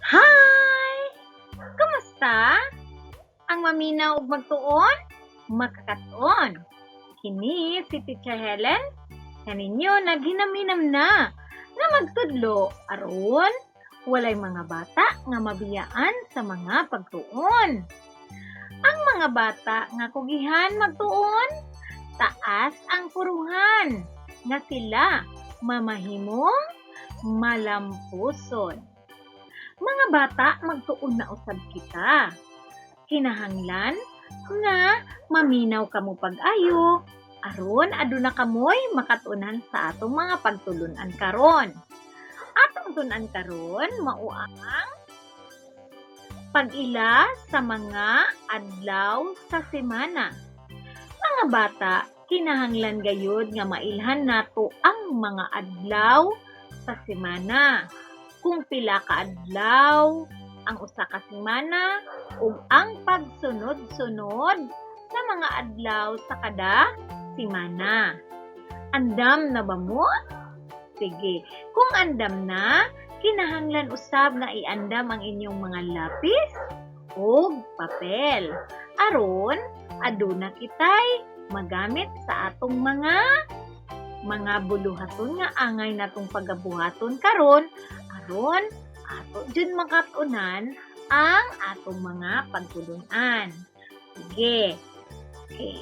Hi! Kumusta? Ang maminaw ug magtuon, makakatuon. Kini si Teacher Helen, kaninyo naghinam-hinam na nga magtudlo aron walay mga bata nga mabiyaan sa mga pagtuon. Ang mga bata nga kugihan magtuon, taas ang puruhan nga sila mamahimong malampuson. Mga bata, magtuon na usab kita. Kinahanglan nga maminaw kamo pag-ayo aron aduna kamoy makatunan sa atong mga pagtulunan karon. Atong tun-an karon mao ang pag-ila sa mga adlaw sa semana. Mga bata, kinahanglan gayud nga mailhan nato ang mga adlaw sa semana. Kung pila ka adlaw ang usa ka semana ug ang pagsunod-sunod sa mga adlaw sa kada semana. Andam na ba mo? Sige, kung andam na, kinahanglan usab nga iandam ang inyong mga lapis ug papel. Aron aduna kitay magamit sa atong mga buluhaton nga angay natong pagabuhaton karon aron ato jud makatunan ang atong mga pagtulunan. Sige. Okay.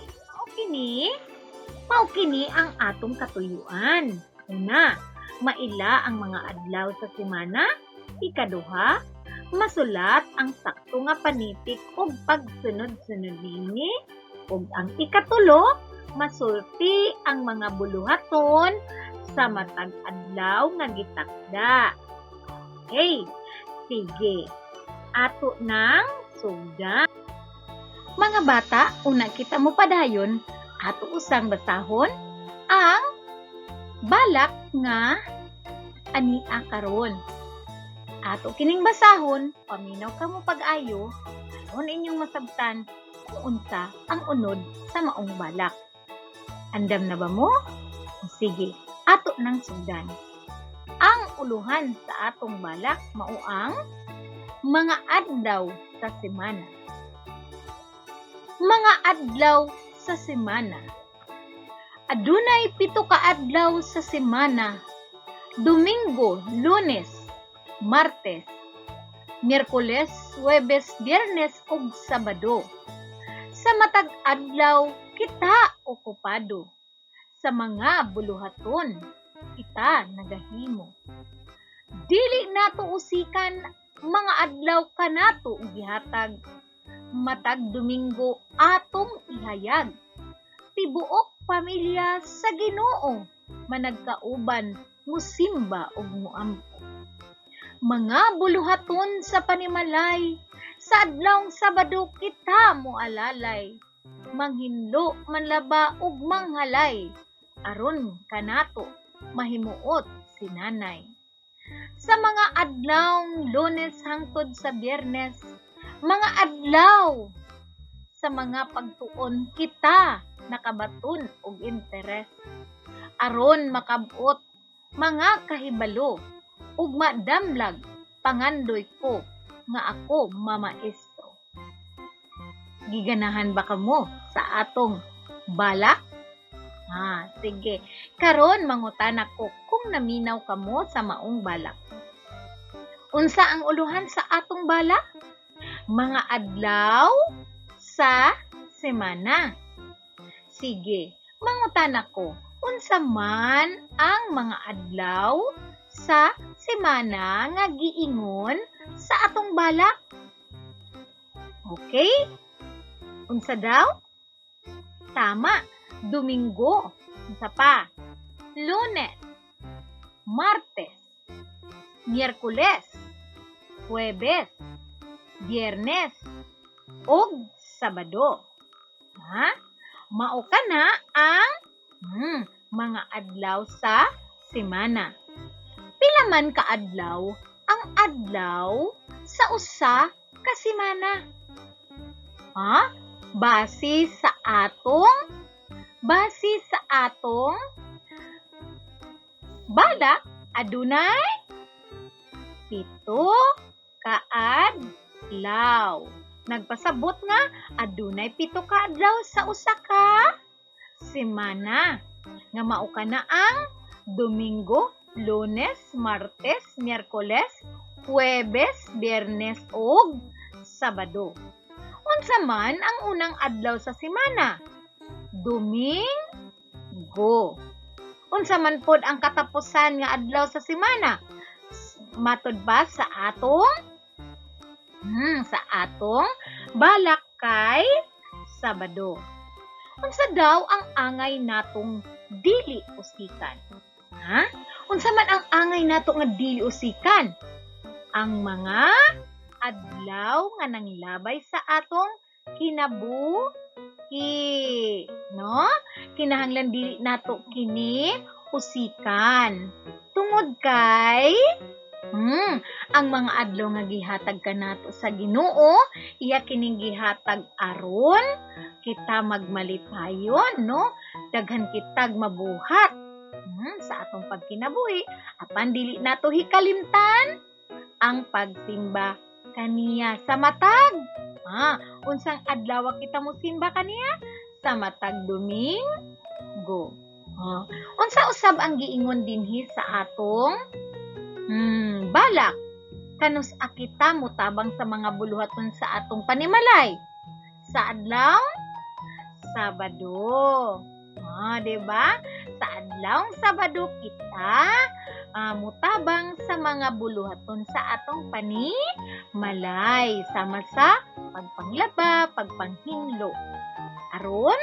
Mao kini ang atong katuyuan. Una, maila ang mga adlaw sa semana. Ikaduha, masulat ang sakto nga panitik ug pagsunod-sunod niini. Ug ang ikatulo, masulti ang mga buluhaton sa matag adlaw nga gitakda. Okay, sige. Ato nang sugdan. Mga bata, una kita mo padayon, ato usang basahon ang balak nga ania karon. Ato kining basahon, paminaw kamo pag-ayo, aron inyong masabtan kung unsa ang unod sa maong balak. Andam na ba mo? Sige, ato nang sugdan. Ang uluhan sa atong balak mao ang mga adlaw sa semana. Mga adlaw sa semana. Adunay 7 ka adlaw sa semana. Domingo, Lunes, Martes, Miyerkules, Huwebes, Biyernes ug Sabado. Sa matag adlaw kita okupado. Sa mga buluhaton kita nagahimo. Dili nato usikan mga adlaw kanato gihatag. Matag Domingo atong ihayag. Tibuok pamilya sa Ginoo managkauban musimba ug muampo. Mga buluhaton sa panimalay, sa adlawng Sabado kita moalalay. Manghinlo, manlaba ug manghalay aron kanato mahimuot si nanay. Sa mga adlawng Lunes hangtod sa Biyernes, mga adlaw sa mga pagtuon kita nakabaton og interes. Aron makabot mga kahibalo ug madamlag pangandoy ko nga ako mamaestro. Giganahan ba kamo sa atong balak? Ah, sige. Karon mangutana ko kung naminaw kamo sa maong balak. Unsa ang uluhan sa atong balak? Mga adlaw sa semana. Sige, mangutana ko, unsa man ang mga adlaw sa semana nga giingon sa atong balak? Okay? Unsa daw? Tama, Domingo. Unsa pa? Lunes, Martes, Miyerkules, Huwebes, Biyernes, ug Sabado. Ha? Mao kana ang mga adlaw sa semana. Pila man ka adlaw ang adlaw sa usa ka semana? Ha? Base sa atong balak, adunay 7 ka ka adlaw. Nagpasabot nga adunay 7 ka adlaw sa usa ka semana. Nga mao kana ang Domingo, Lunes, Martes, Miyerkules, Huwebes, Biyernes ug Sabado. Unsa man ang unang adlaw sa semana? Domingo. Unsa man pod ang katapusan nga adlaw sa semana? Matod ba sa atong balak kay Sabado. Unsa daw ang angay natong dili usikan? Ha? Unsa man ang angay nato nga dili usikan? Ang mga adlaw nga nanglabay sa atong kinabuhi, no? Kinahanglan dili nato kini usikan. Tungod kay ang mga adlaw nga gihatag kanato sa Ginoo, iya kining gihatag aron kita magmalipayon, no? Daghan kitag mabuhat sa atong pagkinabuhi, apan dili nato hikalimtan ang pagsimba kaniya sa matag. Unsang adlaw kita mosimba kaniya? Sa matag Domingo. Unsa usab ang giingon dinhi sa atong balak? Kanus kita motabang sa mga buluhaton sa atong panimalay? Sa adlaw Sabado. Diba? Sa adlaw Sabado kita mutabang sa mga buluhaton sa atong panimalay, sama sa pagpanglaba, pagpanghinlo. Aron,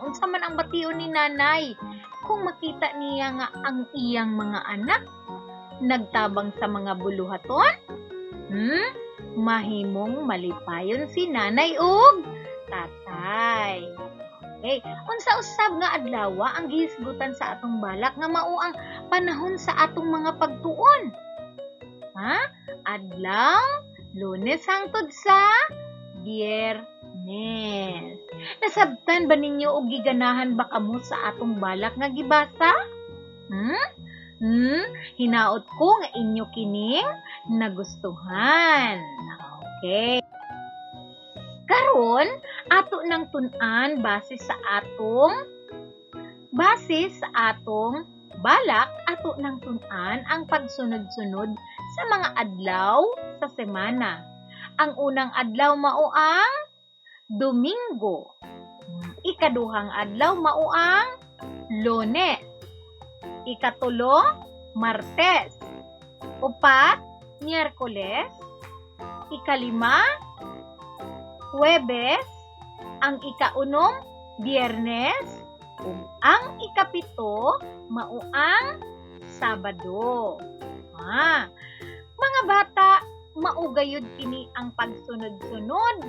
unsa man ang bation ni nanay kung makita niya nga ang iyang mga anak nagtabang sa mga buluhaton? Mahimong malipayon si nanay ug tatay. Okay, unsa usab nga adlaw ang gihisgutan sa atong balak nga mao ang panahon sa atong mga pagtuon? Ha? Adlaw Lunes hangtod sa Biyernes. Nasabtan ba ninyo og giganahan ba kamo sa atong balak nga gibasa? Hinaot ko nga inyo kining nagustuhan. Okay. Karon, ato nang tun-an base sa atong balak, ato nang tun-an ang pagsunod-sunod sa mga adlaw sa semana. Ang unang adlaw mao ang Domingo. Ikaduhang adlaw mao ang Lunes. Ikatulo, Martes. Upat, Miyerkules. Ikalima, Huwebes. Ang ikaunom, Biyernes. Ug ang ikapito, mao ang Sabado. Mga bata, mao gayud kini ang pagsunod-sunod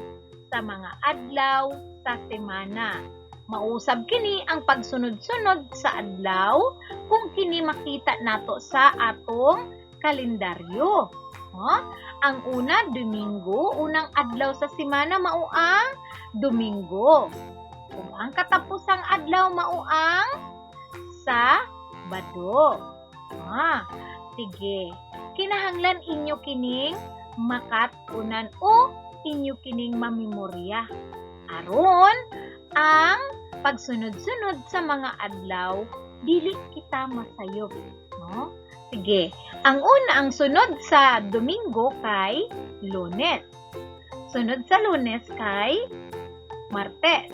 sa mga adlaw sa semana. Mausab kini ang pagsunod-sunod sa adlaw kung kini makita nato sa atong kalendaryo. Ang una, Domingo, unang adlaw sa semana mao ang Domingo. Ug ang katapusang adlaw mao ang Sabado. Sige. Kinahanglan inyo kining makat-unan o inyo kining mamemorya. Aron ang pagsunod-sunod sa mga adlaw, dili kita masayop, no? Sige. Ang una, ang sunod sa Domingo kay Lunes. Sunod sa Lunes kay Martes.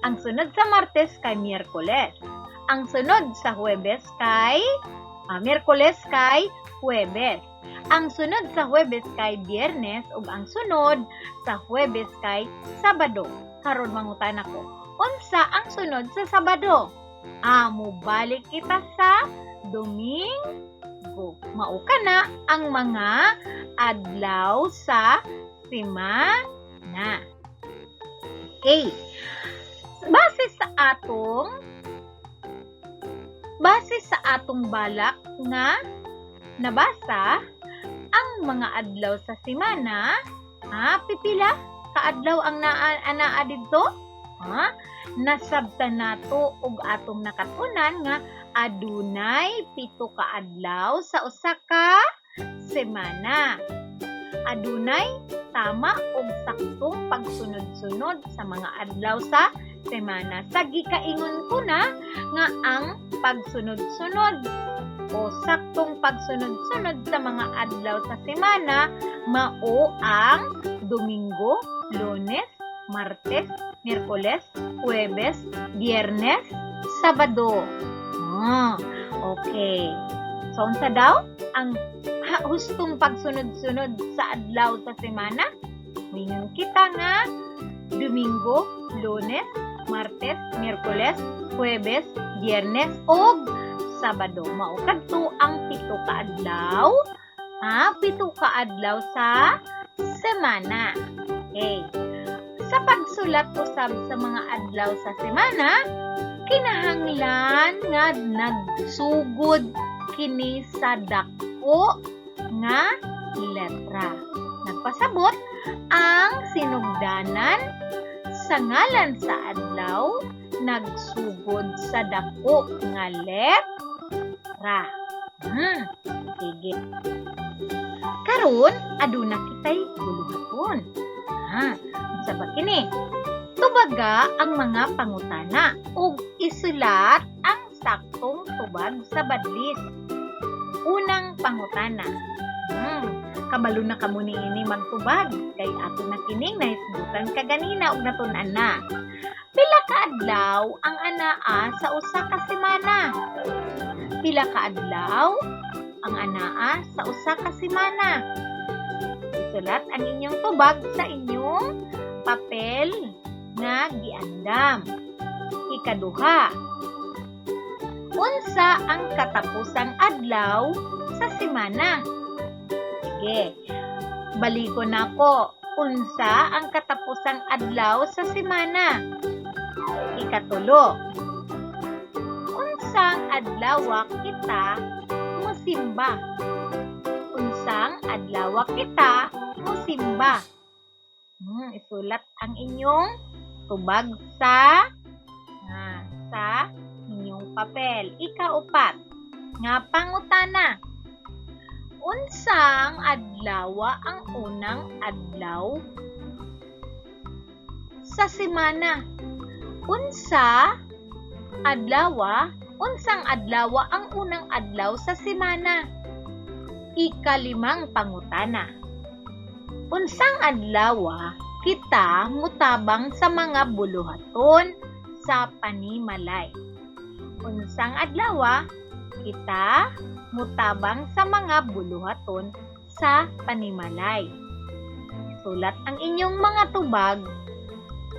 Ang sunod sa Martes kay Miyerkules. Ang sunod sa Huwebes kay Miyerkules kay Huwebes. Ang sunod sa Huwebes kay Biyernes ug ang sunod sa Huwebes kay Sabado. Karon mangutana ko, unsa ang sunod sa Sabado? Mobalik kita sa Domingo. Mao kana ang mga adlaw sa semana. Okay. Base sa atong balak nga nabasa, ang mga adlaw sa semana, pipila ka adlaw ang naa didto? Nasabtan nato og atong nakatunan nga adunay 7 ka adlaw sa usa ka semana. Adunay tama ug saktong pagsunod-sunod sa mga adlaw sa semana. Sa gikaingon ko na nga ang pagsunod-sunod o saktong pagsunod-sunod sa mga adlaw sa semana mao ang Domingo, Lunes, Martes, Miyerkules, Huwebes, Biyernes, Sabado. Okay. So, unsa daw ang hustong pagsunod-sunod sa adlaw sa semana? Mingon kita nga Domingo, Lunes, Martes, Miyerkules, Huwebes, Biyernes ug Sabado. Mao kadto ang 7 ka adlaw. 7 ka adlaw sa semana. Okay. Sa pagsulat usab sa mga adlaw sa semana, kinahanglan nga nagsugod kini sa dako nga letra. Nagpasabot, ang sinugdanan sa ngalan sa adlaw nagsugod sa dako nga letra. Sige. Karon, aduna kitay buluhaton. Unsa ba kini? Tubaga ang mga pangutana ug isulat ang saktong tubag sa badlis. Unang pangutana. Kabalo na kamo niini magtubag kay ato na kining nahisgutan kaganina ug natun-an na. Pila ka adlaw ang anaa sa usa ka semana? Pila ka adlaw ang anaa sa usa ka semana? Isulat ang inyong tubag sa inyong papel nga giandam. Ikaduha, unsa ang katapusang adlaw sa semana? Sige, balikon nako. Unsa ang katapusang adlaw sa semana? Ikatulo, unsang adlaw kita musimba? Unsang adlaw kita musimba? Isulat ang inyong tubag sa inyong papel. Ikaupat nga pangutana. Unsang adlaw ang unang adlaw sa semana? Unsang adlaw ang unang adlaw sa semana? Ikalimang pangutana. Unsang adlaw kita mutabang sa mga buluhaton sa panimalay? Unsang adlaw kita mutabang sa mga buluhaton sa panimalay? Sulat ang inyong mga tubag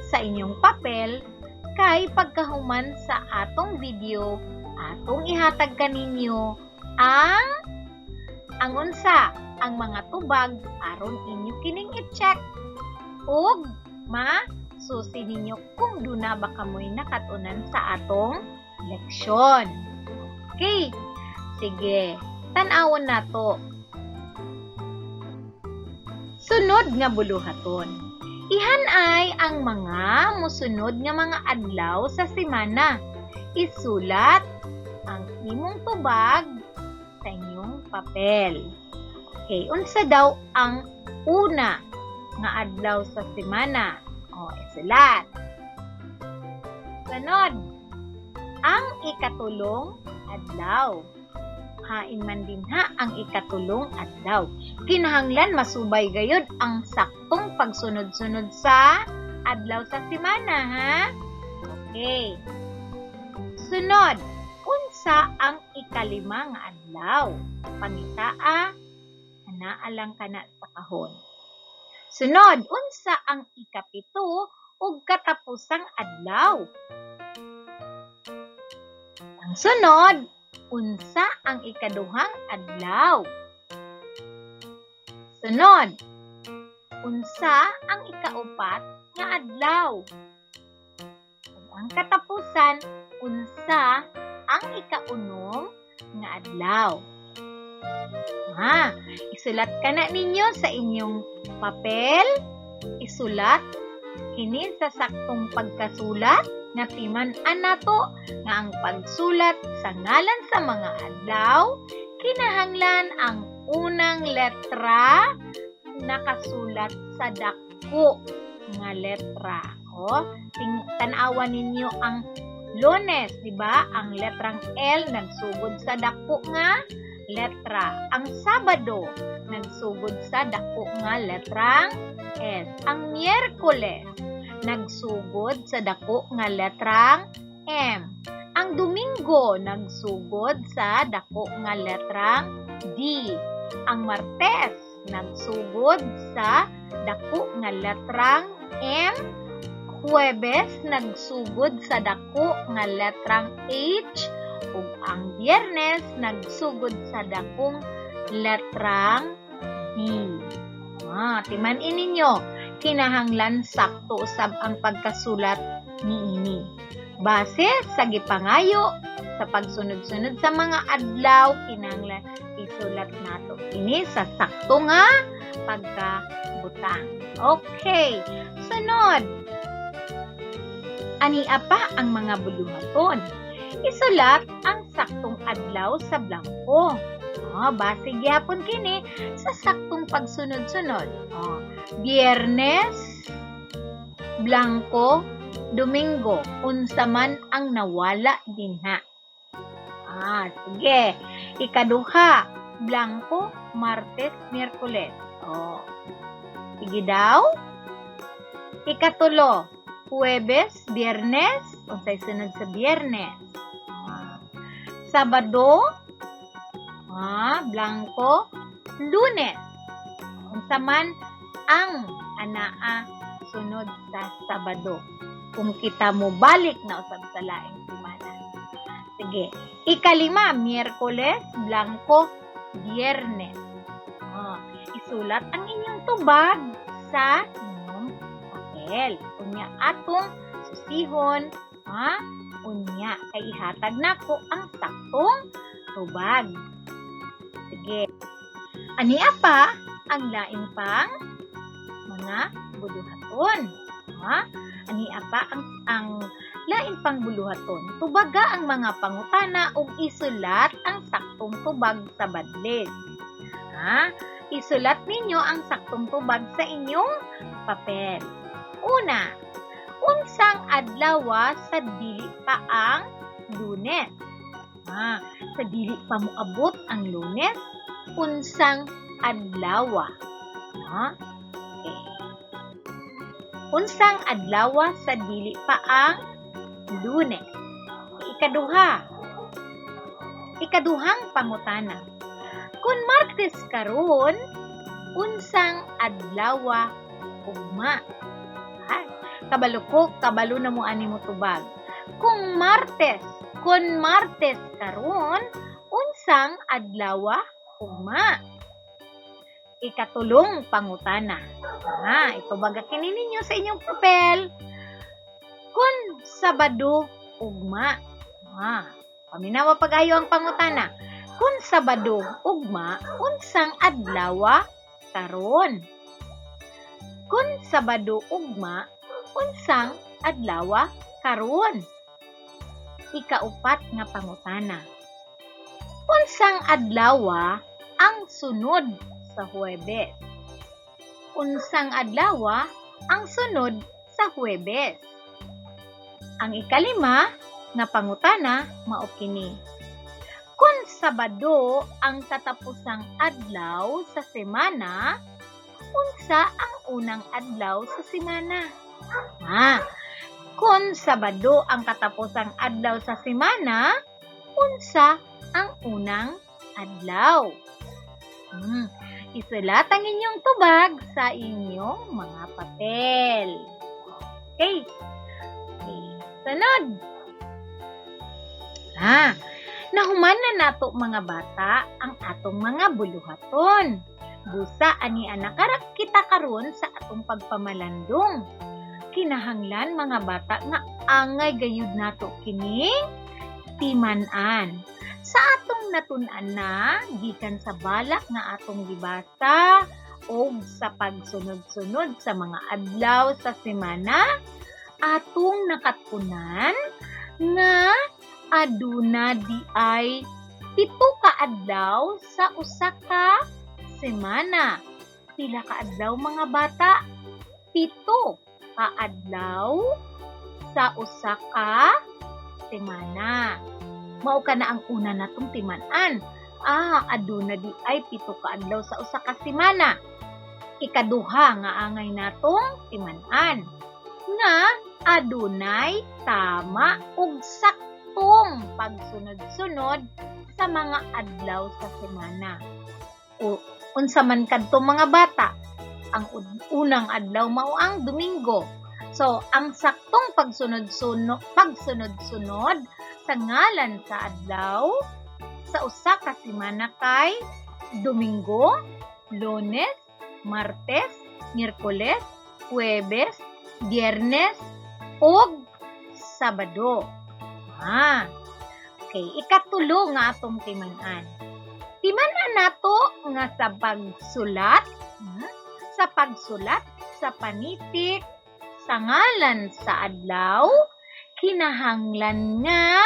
sa inyong papel kay pagkahuman sa atong video, atong ihatag kaninyo ang unsa ang mga tubag aron inyo kining i-check ug ma-susi ninyo kung duna ba kamoy nakat-unan sa atong leksyon. Okay, sige, tan-awon nato. Sunod nga buluhaton. Ihanay ang mga musunod nga mga adlaw sa semana. Isulat ang imong tubag sa inyong papel. Okay, unsa daw ang una nga adlaw sa semana? O, isulat. Sunod, ang ikatulong adlaw. Hain man din ha ang ikatulong adlaw. Kinahanglan masubay gayud ang saktong pagsunod-sunod sa adlaw sa semana, ha? Okay. Sunod, unsa ang ikalima nga adlaw? Pangitaa, anaa lang kana sa kahon. Sunod, unsa ang ikapito ug katapusang adlaw? Ang sunod, unsa ang ikaduhang adlaw? Sunod, unsa ang ikaupat nga adlaw? Ug ang katapusan, unsa ang ikaunom nga adlaw? Isulat kana ninyo sa inyong papel. Isulat kini sa saktong pagkasulat nga timan-an nato nga ang pagsulat sa ngalan sa mga adlaw kinahanglan ang unang letra Nakasulat sa dako nga letra. O, ting tanawa ninyo ang Lunes, di ba? Ang letrang L nagsugod sa dako nga letra. Ang Sabado nagsugod sa dako nga letrang S. Ang Miyerkules nagsugod sa dako nga letrang M. Ang Domingo nagsugod sa dako nga letrang D. Ang Martes nagsugod sa dako nga letrang M. Huwebes nagsugod sa dako nga letrang H ug ang Biyernes nagsugod sa dakong letrang B. Timan-i ninyo, kinahanglan sakto usab ang pagkasulat niini. Base sa gipangayo sa pagsunod-sunod sa mga adlaw, kinahanglan isulat nato kini sa sakto nga pagkabutang. Okay, sunod. Ania pa ang mga buluhaton. Isulat ang saktong adlaw sa blangko. Oh, base gyapon kini sa saktong pagsunod-sunod. Oh, Biyernes, blangko, Domingo, unsa man ang nawala dinha. Sige. Ikaduha, blangko, Martes, Miyerkules. Oh. Sige daw. Ikatulo, Huwebes, Biyernes, unsay sunod sa Biyernes? Sabado, blangko, Lunes. Unsa man ang anaa sunod sa Sabado? Kung kita mo balik na usab sa laing semana. Sige. Ikalima, Miyerkules, blangko, Biyernes. Isulat ang inyong tubag sa inyong papel. Unya atong susihon, ha? Unya kay ihatag nako ang saktong tubag. Sige. Ania pa ang lain pang mga buluhaton. Ha? Ania pa ang lain pang buluhaton. Tubaga ang mga pangutana ug isulat ang saktong tubag sa badlis. Ha? Isulat ninyo ang saktong tubag sa inyong papel. Una, unsang adlaw sa dili pa ang Lunes? Sa dili pa moabot ang Lunes, unsang adlaw? Ha? Okay. Unsang adlaw sa dili pa ang Lunes? Ikaduha. Ikaduhang pangutana. Kung Martes karon, unsang adlaw ugma? Ha? Kabalo ko, kabalo na mo ani mo tubag. Kung Martes karon, unsang adlaw ugma? Ikatulong pangutana. Itubaga kini ninyo sa inyong papel. Kung Sabado ugma. Paminawa pag-ayo ang pangutana. Kung Sabado ugma, unsang adlaw karon? Kung Sabado ugma, unsang adlaw karon? Ikaupat nga pangutana. Unsang adlaw ang sunod sa Huwebes? Unsang adlaw ang sunod sa Huwebes? Ang ikalima nga pangutana mao kini. Kung Sabado ang katapusang adlaw sa semana, unsa ang unang adlaw sa semana? Kung Sabado ang katapusang adlaw sa semana, unsa ang unang adlaw? Isulat ang inyong tubag sa inyong mga papel. Okay. Okay. Sunod. Nahuman na nato, mga bata, ang atong mga buluhaton. Busa ani nakarak kita karon sa atong pagpamalandong. Kinahanglan, mga bata, nga angay gayud nato kining timan-an. Sa atong natun-an na gikan sa balak nga atong gibasa o sa pagsunod-sunod sa mga adlaw sa semana, atong nakatpunan nga aduna di ay 7 ka adlaw sa usa ka semana. Pila ka adlaw, mga bata? 7 ka adlaw sa usa ka semana. Mao kana ang una natong timan-an. Ah, aduna diay 7 ka adlaw sa usa ka semana. Ikaduha nga angay natong timan-an nga adunay tama ug saktong pagsunod-sunod sa mga adlaw sa semana. O unsa man kadto, mga bata? Ang unang adlaw mao ang Domingo. So, ang saktong pagsunod-sunod sa ngalan sa adlaw sa usa ka semana kay Domingo, Lunes, Martes, Miyerkules, Huwebes, Biyernes, ug Sabado. Ah, okay, ikatulo nga atong timan-an. Timan-an nato nga sa pagsulat sa panitik sa ngalan sa adlaw, kinahanglan nga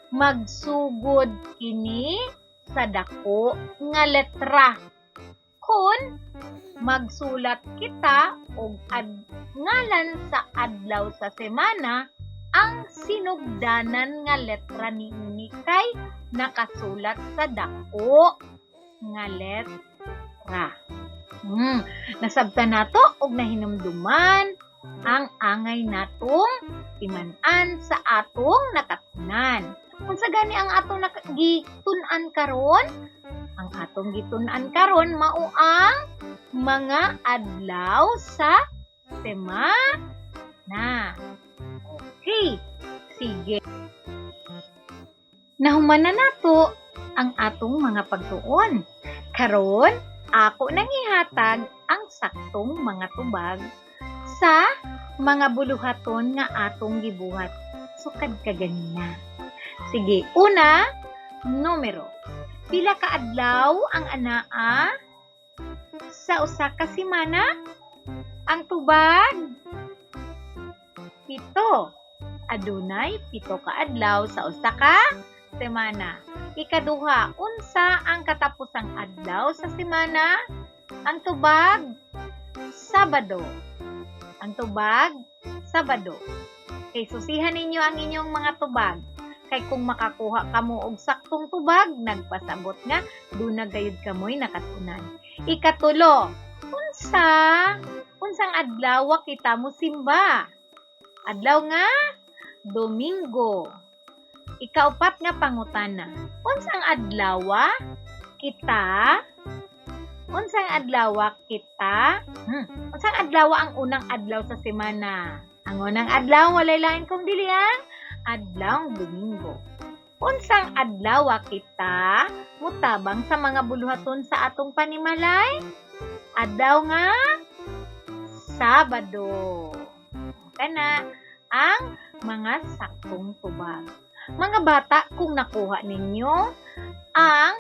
magsugod kini sa dako nga letra. Kung magsulat kita og ngalan sa adlaw sa semana, ang sinugdanan nga letra niini kay nakasulat sa dako nga letra. Nasabtan nato og nahinumduman ang angay natong timan-an sa atong nakatunan. Unsa gani ang atong gitun-an karon? Ang atong gitun-an karon mao ang mga adlaw sa semana. Okay, sige. Nahuman na nato ang atong mga pagtuon. Karon, ako nang ihatag ang saktong mga tubag sa mga buluhaton nga atong gibuhat sukad kaganina. Sige, una, numero. Pila ka adlaw ang anaa sa usa ka semana? Ang tubag, 7. Adunay 7 ka adlaw sa usa ka semana. Ikaduha, unsa ang katapusang adlaw sa semana? Ang tubag, Sabado. Ang tubag, Sabado. Kay susihan ninyo ang inyong mga tubag. Kay kung makakuha kamo og saktong tubag, nagpasabot nga duna gayud kamoy nakatunan. Ikatulo, unsang adlaw kita mo simba? Adlaw nga Domingo. Ikaupat nga pangutana. Unsang adlaw kita? Unsang adlaw kita? Unsang adlaw ang unang adlaw sa semana? Ang unang adlaw, walay lain kung dili ang adlaw Domingo. Unsang adlaw kita mutabang sa mga buluhaton sa atong panimalay? Adlaw nga Sabado. Kana ang mga saktong tubag. Mga bata, kung nakuha ninyo ang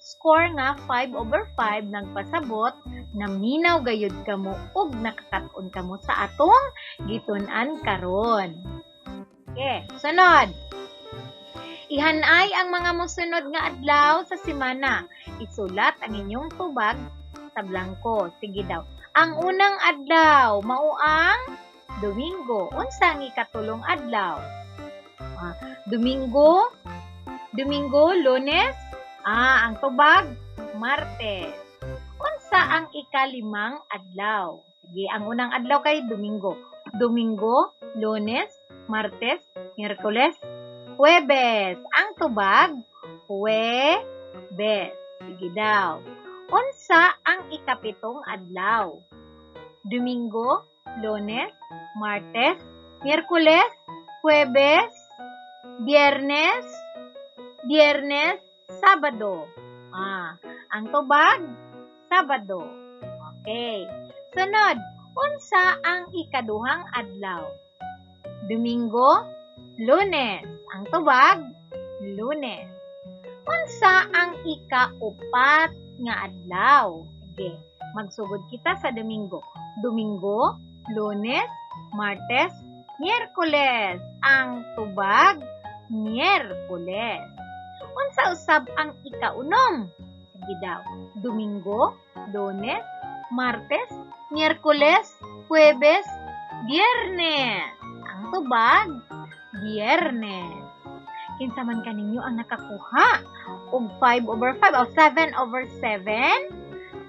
score nga 5/5, nagpasabot naminaw gayud kamo ug nakakat-on kamo sa atong gitun-an karon. Okay, sunod. Ihanay ang mga mosunod nga adlaw sa semana. Isulat ang inyong tubag sa blangko. Sige daw. Ang unang adlaw mao ang Domingo. Unsa ang ikatulong adlaw? Ah, Domingo, Domingo, Lunes. Ah, ang tubag, Martes. Unsa ang ikalimang adlaw? Sige, ang unang adlaw kay Domingo. Domingo, Lunes, Martes, Miyerkules, Huwebes. Ang tubag, Huwebes. Sige daw. Unsa ang ikapitong adlaw? Domingo, Lunes, Martes, Miyerkules, Huwebes, Biyernes, Biyernes, Sabado. Ah, ang tubag, Sabado. Okay. Sunod, unsa ang ikaduhang adlaw? Domingo, Lunes. Ang tubag, Lunes. Unsa ang ikaupat nga adlaw? Sige, magsugod kita sa Domingo. Domingo, Lunes, Martes, Miyerkules. Ang tubag, Miyerkules. Unsa usab ang ikaunom? Sige daw. Domingo, Lunes, Martes, Miyerkules, Huwebes, Biyernes. Ang tubag, Biyernes. Kinsa man kaninyo ang nakakuha og 5 over 5 o 7 over 7?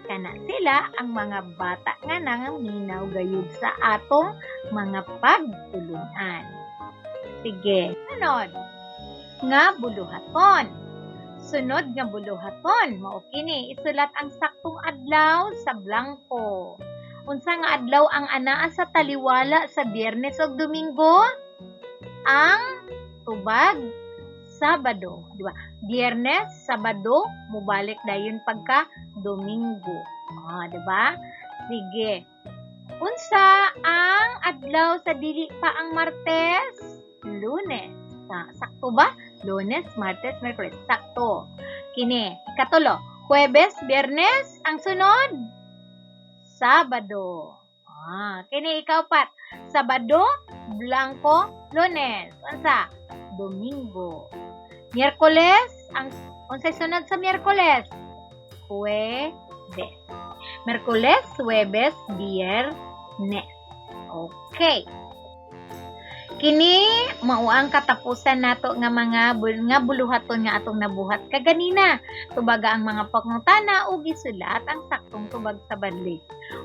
Kana sila ang mga bata nga nangaminaw gayud sa atong mga pagtulunan. Sige, sunod nga buluhaton. Sunod nga buluhaton, mao kini, isulat ang saktong adlaw sa blangko. Unsa nga adlaw ang anaa sa taliwala sa Biyernes ug Domingo? Ang tubag, Sabado, di ba? Biyernes, Sabado, mubalik dayon pagka Domingo. Ah, di ba? Sige. Unsa ang adlaw sa dili pa ang Martes? Lunes. Sakto ba? Lunes, Martes, Miyerkules. Sakto. Kini, ikatulo. Huwebes, Biyernes, ang sunod? Sabado. Ah, kini ikaupat. Sabado, blanko, Lunes. Unsa? Domingo. Miyerkules, ang unsay sunod sa Miyerkules? Huwebes. Miyerkules, Huwebes, Biyernes. Okay. Kini mao ang katapusan nato nga mga nga buluhaton nga atong nabuhat kaganina. Tubaga ang mga pangutana ug isulat ang saktong tubag sa badli.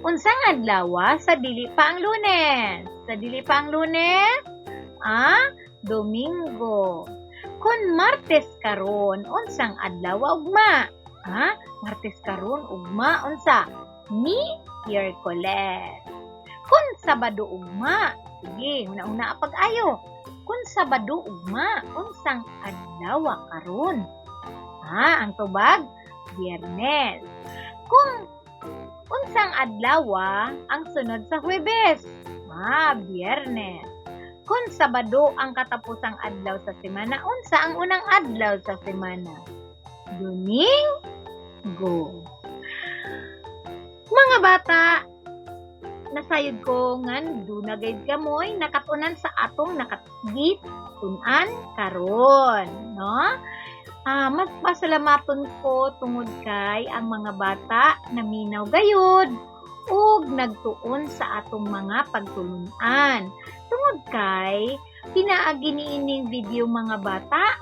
Unsa nga adlaw sa dili pa ang Lunes? Sa dili pa ang Lunes? Ah, Domingo. Kung Martes karon, unsang adlaw ugma? Ha? Martes karon, ugma unsa? Miyerkules. Kung Sabado ugma, sige, una-una pag-ayo. Kung Sabado ugma, unsang adlaw karon? Ha, ang tubag, Biyernes. Kung unsang adlaw ang sunod sa Huwebes? Ah, Biyernes. Kung Sabado ang katapusang adlaw sa semana, unsa ang unang adlaw sa semana? Domingo. Mga bata, nasayod ko ngan duna gayud kamoy nakatunan sa atong nakagitun-an karon, no? Ah, mas pasalamaton ko tungod kay ang mga bata naminaw gayud ug nagtuon sa atong mga pagtulunan. Tungod kay pinaagi niining video, mga bata,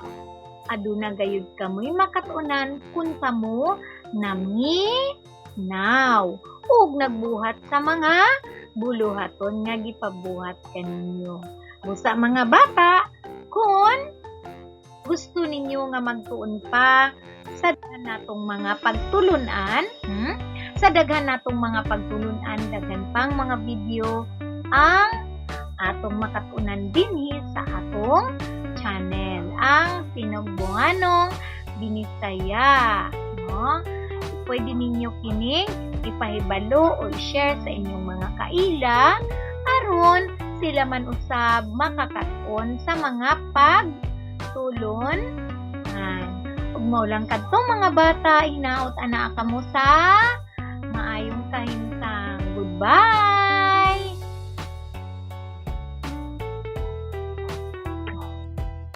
aduna gayud kamoy makatunan kun kamo naminaw ug nagbuhat sa mga buluhaton nga gipabuhat kaninyo. Busa, mga bata, kung gusto ninyo nga magtuon pa sa daghan natong mga pagtulunan, Sa daghan natong mga pagtulunan, daghan pang mga video ang atong makatunan dinhi sa atong channel, ang Sinugbuanong Binisaya, no? Pwede ninyo kining ipahibalo o i-share sa inyong mga kaila aron sila man usab makakaton sa mga pagtulon-an. Ug mao lang kadto, mga bata, hinaot anaa kamo sa maayong kahimtang. Goodbye.